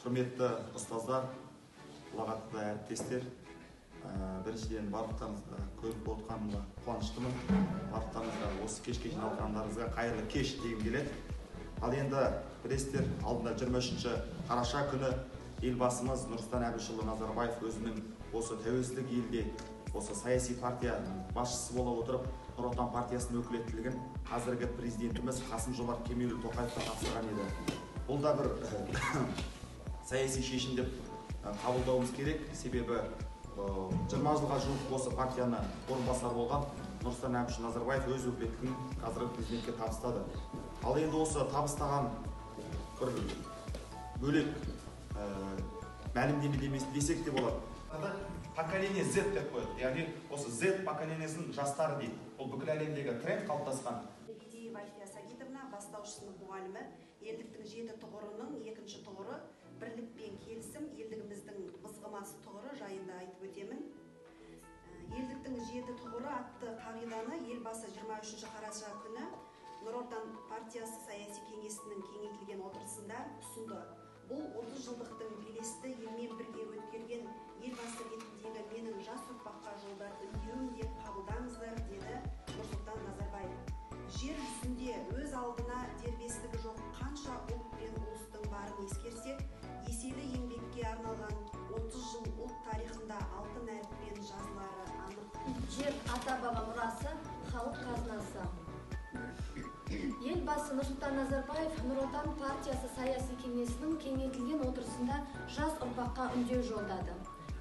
Құрметті ұстаздар, ұлағатты әріптестер, біріншіден барлықтарыңызды көріп отқаныма қуаныштымын. Барлықтарыңызға осы кешке жиналғандарыңызға қайырлы кеш дегім келеді. Ал енді білесіздер, алдында 23 қараша күні елбасымыз Нұрсұлтан Әбішұлы Назарбаев өзінің осы тәуелсіздік елде осы саяси партия басшысы бола отырып, Нұр Отан партиясының өкілеттілігін қазіргі президентіміз Қасым-Жомарт Кемелұлы Тоқаевқа тапсырған еді. Бұл да бір саяси шешім деп қабылдауымыз керек, себебі 20 жылға жуық осы партияны орынбасары болған Нұрсұлтан Әбішұлы Назарбаев өз өкілеттігін қазіргі президентке табыстады. Ал енді осы табыстаған бір бөлек мәлімдеме десек те болады. Поколение Z деп қояды, яғни осы Z поколениесінің жастары дейді. Бұл бүкіл әлемдегі тренд қалыптасқан. Лебедиева Альфия Сагитовна, бастауыш сынып мұғалімі, елдіктің жеті тұғырының екінші тұғыры бірлік пен келісім, елдігіміздің мызғымас тұғыры жайында айтып өтемін. Елдіктің жеті тұғыры атты қағиданы елбасы 23 қараша күні Нұр Отан партиясы саяси кеңесінің кеңейтілген отырысында ұсынды. Бұл 30 жылдықтың белесті елмен бірге өткерген елбасы ретіндегі менің жас ұрпаққа жолдар үндеуім деп қабылдаңыздар, деді Нұрсұлтан Назарбаев. Жер жүзінде өз алдына дербестігі жоқ қанша ұлт пен ұлыстың барын ескерсек, еселі еңбекке арналған 30 жыл ұлт тарихында алтын әріппен жазылары анық. Жер ата-баба мұрасы, халық қазынасы. Елбасы Нұрсұлтан Назарбаев Нұр Отан партиясы саяси кеңесінің кеңейтілген отырысында жас ұрпаққа үндеу жолдады.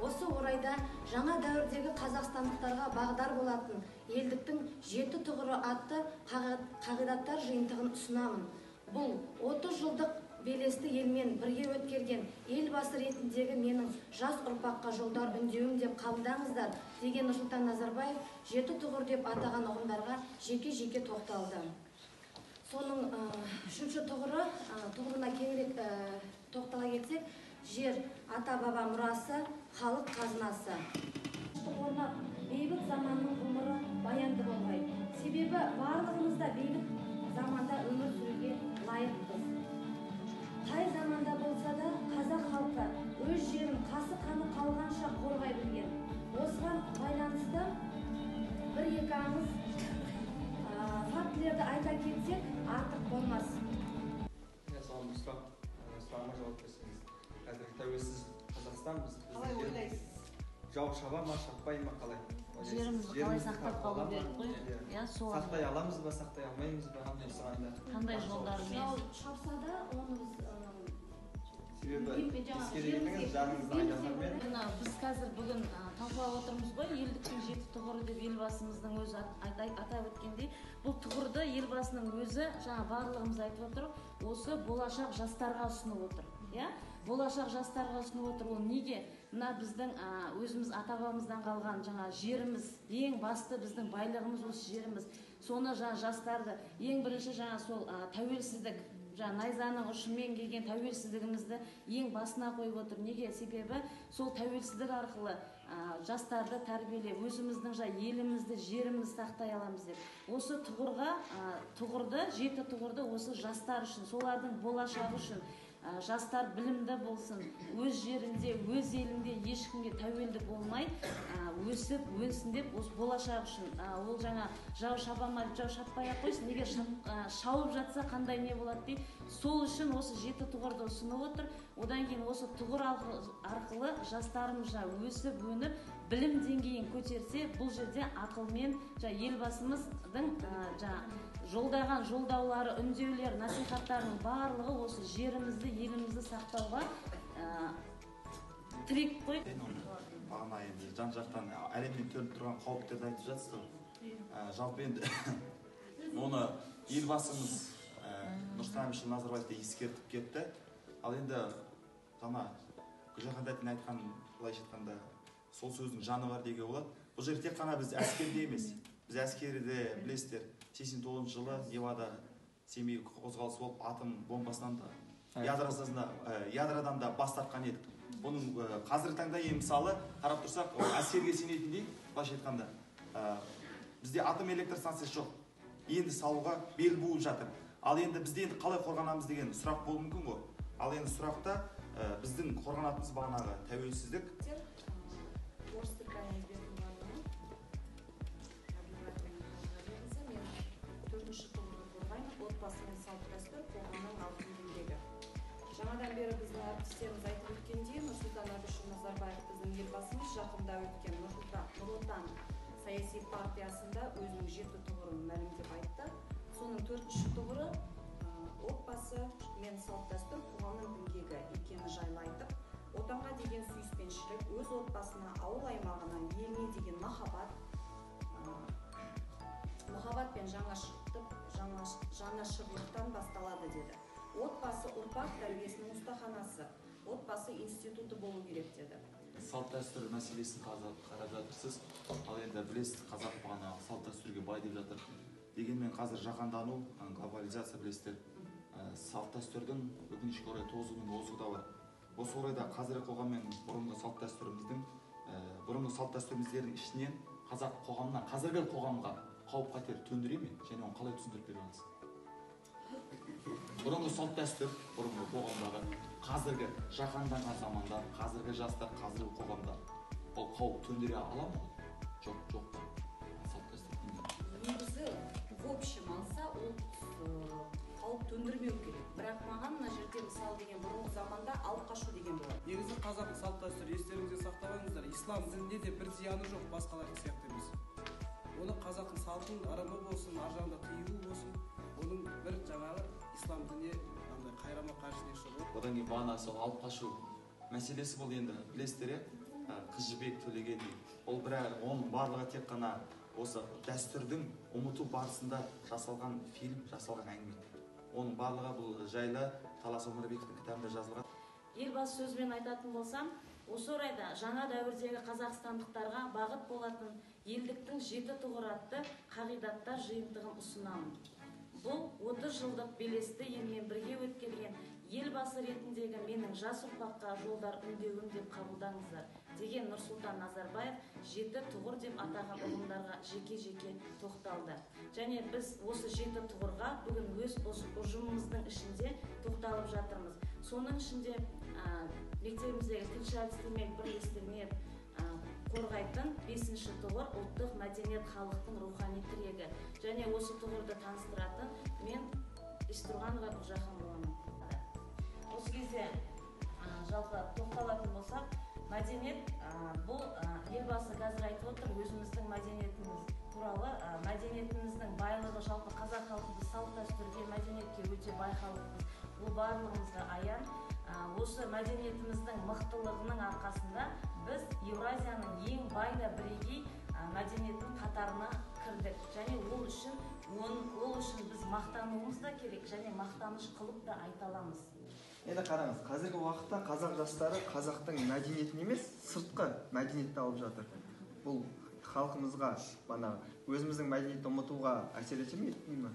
Осы орайда жаңа дәуірдегі қазақстандықтарға бағдар болатын елдіктің жеті тұғыры атты қағидаттар жиынтығын ұсынамын. Бұл 30 жылдық белесті елмен бірге өткерген елбасы ретіндегі менің жас ұрпаққа жолдар үндеуім деп қабылдаңыздар, деген Нұрсұлтан Назарбаев жеті тұғыр деп атаған ұғымдарға жеке-жеке тоқталды. Соның үшінші тұғырына кеңірек тоқтала кетсек, жер, ата-баба мұрасы, халық қазынасы. Орнап, бейбіт заманның ғұмыры баянды болғай. Себебі барлығымыз да бейбіт заманда өмір сүруге лайықпыз. Қай заманда болса да қазақ халқы өз жерін қасы қаны қалғанша қорғай білген. Осыған байланысты бір-екі аңыз фактілерді айта кетсек артық болмас. Соған бір сұрағыма жауап берсеңіз. Қазіргі тәуелсіз Қазақстан біз қалай ойлайсыз? Жау шаба ма, шаппай ма, қалай? Жерімізді қалай сақтап қалу керек қой? Сақтай аламыз ба, сақтай алмаймыз ба? Қандай жолдармен? Жау шапса да, оны біз себебі ескереңіз, жаныңызды аяғымен. Біз қазір бүгін талқылап отырмыз ғой, елдіктің жеті тұғыры деп елбасымыздың өзі атап өткендей, бұл тұғырды елбасының өзі жаңа барлығымыз айтып отыр, осы болашақ жастарға ұсынып отыр. Болашақ жастарға ұсынып отыр. Ол неге? Мына біздің өзіміз ата-бабамыздан қалған жаңа жеріміз, ең басты біздің байлығымыз осы жеріміз. Соны жаңа жастарды ең бірінші жаңа сол тәуелсіздік, жаңа найзаның ұшымен келген тәуелсіздігімізді ең басына қойып отыр. Неге? Себебі сол тәуелсіздік арқылы жастарды тәрбиелеп, өзіміздің жаңа елімізді, жерімізді сақтай аламыз деп. Осы тұғырды, жеті тұғырды осы жастар үшін, солардың болашағы үшін, жастар білімді болсын, өз жерінде, өз елінде ешкімге тәуелді болмай, өсіп, өнсін деп осы болашақ үшін. Ол жаңа жау шаба ма, жау шаппай ақ қойсын, егер шауып жатса қандай не болады дейді. Сол үшін осы жеті тұғырды ұсынып отыр. Одан кейін осы тұғыр арқылы жастарымыз жаңа өсіп, өніп, білім деңгейін көтерсе, бұл жерде ақылмен жаңа елбасымыздың жаңа жолдаған жолдаулары, үндеулері, насихаттарының барлығы осы жерімізді, елімізді сақтауға тірек қой. Бағана енді жан-жақтан әлемнен төніп тұрған қауіптерді айтып жатсыз ғой. Жалпы енді оны елбасымыз Нұрсұлтан Әбішұлы Назарбаев та ескертіп кетті. Ал енді жаңа Гүлжахан тәтенің айтқан, былайша айтқанда, сол сөздің жаны бар деуге болады. Бұл жерде тек қана біз әскерде емес, біз әскерде білесіздер, 89 жылы Невада Семей қозғалысы болып, атом бомбасынан да, ядродан да бас тартқан едік. Бұның қазіргі таңда ең мысалы қарап тұрсақ, әскерге сенетіндей, былайша айтқанда, бізде атом электр станциясы жоқ. Енді салуға бел буып жатыр. Ал енді бізде енді қалай қорғанамыз деген сұрақ болуы мүмкін ғой. Ал енді сұрақта Біздің қорғанатынымыз бағанағы тәуелсіздік. Орыс тілі әдебиеті мұғалімі Әбілғалиқызы, мен 4-ші тұғырды қорғаймын. Отбасы мен салт-дәстүр қоғамның алтын діңгегі. Жаңадан бері біздің әріптестеріміз айтып өткендей, Нұрсұлтан Әбішұлы Назарбаев біздің елбасымыз жақында өткен Нұр Отан саяси партиясында өзінің 7 тұғырын мәлімдеп айтты. Соның 4-ші тұғыры отбасы мен салт-дәстүр қоғамның діңгегі екені жайлы айтып, отанға деген сүйіспеншілік, өз отбасына, ауыл аймағына, еліне деген махаббат, махаббат пен жанашырлықтан басталады деді. Отбасы ұрпақ тәрбиесінің ұстаханасы, отбасы институты болу керек деді. Салт-дәстүр мәселесін қарап жатырсыз. Ал енді білесіз, қазақ бағана салт-дәстүрге бай деп жатыр. Дегенмен қазір жаһандану, глобализация білесіздер. Салт-дәстүрдің өкінішке орай тозығы мен озығы да бар. Осы орайда қазіргі қоғам мен бұрынғы салт-дәстүріміздің, бұрынғы салт-дәстүріміздердің ішінен қазақ қоғамына, қазіргі қоғамға қауіп-қатер төндіре ме? Және оны қалай түсіндіріп бере аласыз? Бұрынғы салт-дәстүр, бұрынғы қоғамдағы, қазіргі жаһанданған заманда, қазіргі жастар, қазіргі қоғамда ол қауіп төндіре ала ма? Жоқ, жоқ па? Салт-дәстүр негізі в общем алса, ол қауіп төндірмеу керек. Бірақ маған мына жерде мысал деген бұрынғы заманда алып қашу деген болады. Негізі қазақтың салт-дәстүрі естеріңізде сақтап алыңыздар, ислам дінінде де бір зияны жоқ, басқалардың сияқты емес. Оны қазақтың салтын ырымы болсын, ар жағында тыюы болсын, оның бір жаңағы ислам дініне андай қайрама қарсы не жоқ. Одан кейін бағана сол алып қашу мәселесі бұл енді білесіздер, иә? Қыз Жібек, Төлеген дейді. Ол бірақ оның барлығы тек қана осы дәстүрдің ұмыту барысында жасалған фильм, жасалған әңгіме. Оның барлығы бұл жайлы Талас Омарбековтің кітабында жазылған. Елбасы сөзімен айтатын болсам, осы орайда жаңа дәуірдегі қазақстандықтарға бағыт болатын елдіктің 7 тұғыры атты қағидаттар жиынтығын ұсынамын. Бұл 30 жылдық белесті елмен бірге өткерген елбасы ретіндегі менің жас ұрпаққа жолдар үндеуім деп қабылдаңыздар деген Нұрсұлтан Назарбаев 7 тұғыр деп атаған ұғымдарға жеке-жеке тоқталды. Және біз осы 7 тұғырға бүгін өз ұжымымыздың ішінде тоқталып жатырмыз. Соның ішінде мектебіміздегі тілші әдістемелік бірлестігіне қорғайтын 5-ші тұғыр ұлттық мәдениет халықтың рухани тірегі. Және осы тұғырды таныстыратын мен Естұрғанова Гүлжахан боламын. Осы кезде жалпы тоқталатын болсақ, мәдениет бұл елбасы қазір айтып отыр, өзіміздің мәдениетіміз туралы, мәдениетіміздің байлығы жалпы қазақ халқы біз салт-дәстүрге, мәдениетке өте бай халықпыз. Бұл барлығымызға аян. Осы мәдениетіміздің мықтылығының арқасында біз Еуразияның ең бай да бірегей мәдениетінің қатарына кірдік. Және ол үшін біз мақтануымыз да керек, және мақтаныш қылып та айта аламыз. Енді қараңыз, қазіргі уақытта қазақ жастары қазақтың мәдениетін емес, сыртқы мәдениетті алып жатыр. Бұл халқымызға, бағанағы өзіміздің мәдениетті ұмытуға әсер ете ме, етпей ме?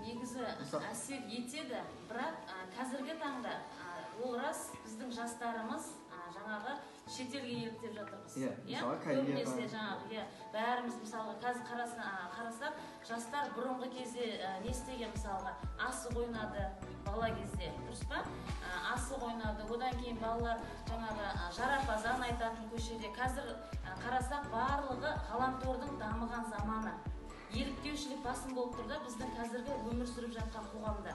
Негізі әсер етеді, бірақ қазіргі таңда ол рас, біздің жастарымыз жаңағы шетелге еліктеп жатырмыз. Иә, мысалы Кореяға. Көбінесе жаңағы, иә, бәріміз мысалға қазір қарасақ, жастар бұрынғы кезде не істеген мысалға, асық ойнады бала кезде, дұрыс па? Асық ойнады, одан кейін балалар жаңағы жарапазан айтатын көшеде. Қазір қарасақ, барлығы ғаламтордың дамыған заманы. Еліктеушілік басым болып тұр да біздің қазіргі өмір сүріп жатқан қоғамда.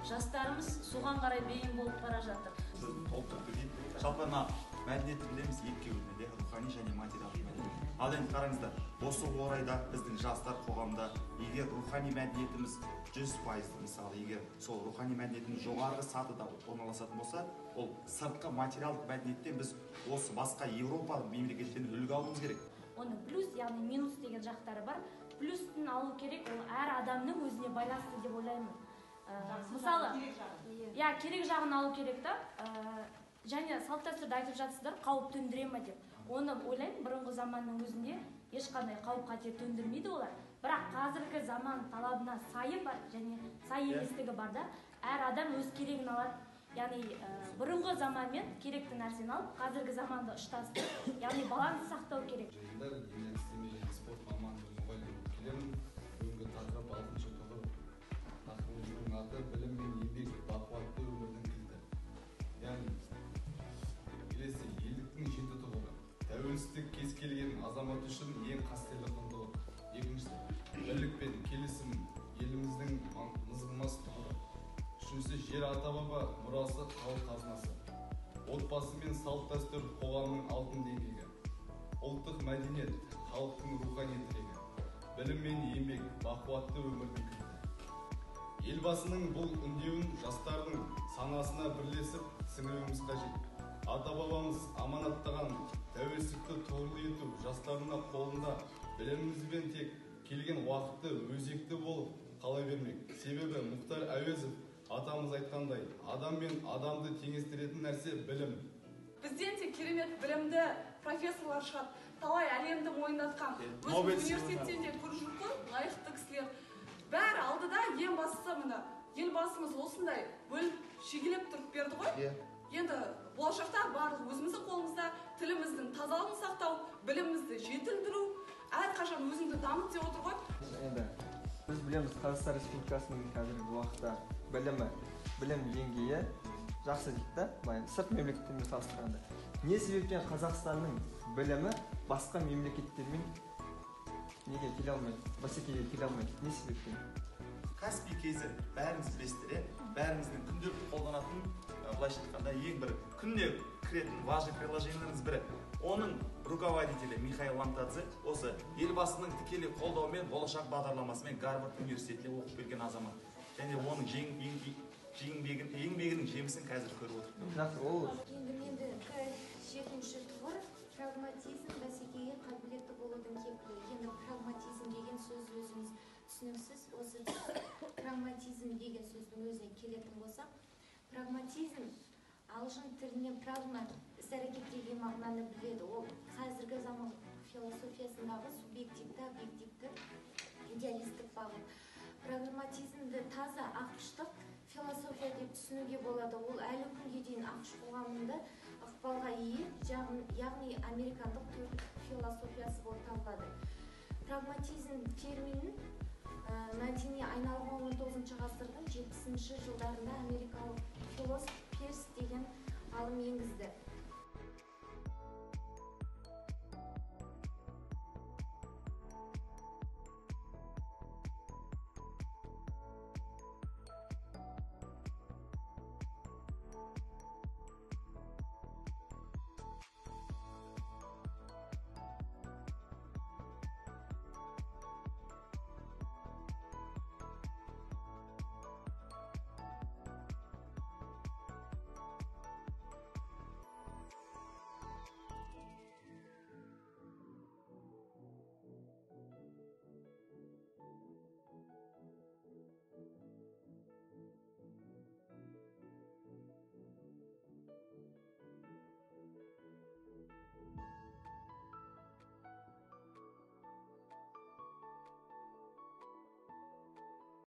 Жастарымыз соған қарай бейім болып бара жатыр. Толықтырып кетейін. Жалпы мына мәдениетті білеміз, екіге бөлінеді, рухани және материалдық мәдениет. Ал енді қараңыздар, осы орайда біздің жастар қоғамда егер рухани мәдениетіміз 100%, мысалы, егер сол рухани мәдениетіміз жоғарғы сатыда орналасатын болса, ол сыртқы материалдық мәдениеттен біз осы басқа Еуропа мемлекеттерінен үлгі алуымыз керек. Оның плюс, яғни минус деген жақтары бар. Плюстін алу керек, ол әр адамның өзіне байланысты деп ойлаймын. Мысалы, иә, керек жағын алу керек та. Және салт-дәстүрді айтып жатсыздар, қауіп төндіре ме деп. Оны ойлаймын, бұрынғы заманның өзінде ешқандай қауіп-қатер төндірмейді олар. Бірақ қазіргі заман талабына сайы бар және сай еместігі бар да, әр адам өз керегін алады. Яғни бұрынғы заманмен керекті нәрсені алып, қазіргі заманды ұштастырып, яғни баланс сақтау керек. Жиындар дене әдістеме және спорт маманы мұғалім болып келемін. Бүгінгі тақырып алтыншы тұғыр. Тақырыбымыздың аты білім мен еңбек, бақуатты өмірдің кілті. Яғни келесі елдіктің жеті тұғыры. Тәуелсіздік кез келген азамат үшін ең қастерлі құндылық. Екіншісі, бірлік пен келісім еліміздің мызғымас тұғыры. Үшіншісі, жер ата-баба мұрасы, халық қазынасы. Отбасы мен салт-дәстүр қоғамның алтын деңгейі. Ұлттық мәдениет халықтың рухани тірегі. Білім мен еңбек бақуатты өмірдің кілті. Елбасының бұл үндеуін жастардың санасына бірлесіп сіңіруіміз қажет. Ата-бабамыз аманаттаған тәуелсіздікті тұғырлы ету жастардың қолында. Білімімізбен тек келген уақытты өзекті болып қала бермек. Себебі Мұхтар Әуезов атамыз айтқандай, адам мен адамды теңестіретін нәрсе білім. Бізден де керемет білімді профессорлар шығады, талай әлемді мойындатқан. Нобель Өзіміз университеттен де көріп жүрік қой, лайықты кісілер. Бәрі алдыда, ең бастысы міне елбасымыз осындай бөліп шегелеп тұрып берді ғой. Енді болашақта барлық өзіміздің қолымызда, тіліміздің тазалығын сақтау, білімімізді жетілдіру, әрқашан өзіңді дамыт деп отыр ғой. Енді біз білеміз, Қазақстан Республикасының қазіргі уақытта білім деңгейі жақсы дейді да, былай сырт мемлекеттермен салыстырғанда. Не себептен Қазақстанның білімі басқа мемлекеттермен неге келе алмайды, бәсекеге келе алмайды, не себептен? Каспий кезі бәріңіз білесіздер, иә? Бәріміздің күнделікті қолданатын, былайша айтқанда, ең бір күнде кіретін важный приложениелеріміз бірі. Оның руководителі Михаил Ламтадзе осы елбасының тікелей қолдауымен Болашақ бағдарламасымен Гарвард университетінде оқып келген азамат. Және оның еңбегінің жемісін қазір көріп отырмыз. Жақсы, ол Енді мендікі жетінші тұғыр прагматизм, бәсекеге қабілетті болудың кепілі. Енді прагматизм деген сөз өзіміз түсініксіз. Осы прагматизм деген сөздің өзіне келетін болсақ, прагматизм ағылшын тілінен прагма іс-әрекет деген мағынаны біледі. Ол қазіргі заман философиясындағы субъективті, объективті, идеалистік бағыт. Прагматизмді таза ақш-тық философия деп түсінуге болады. Ол әлі күнге дейін ақш қоғамында ықпалға ие, яғни американдық философиясы болып табылады. Прагматизм терминін мәдени айналымы 19 ғасырдың 70 жылдарында америкалық философ Пирс деген ғалым енгізді.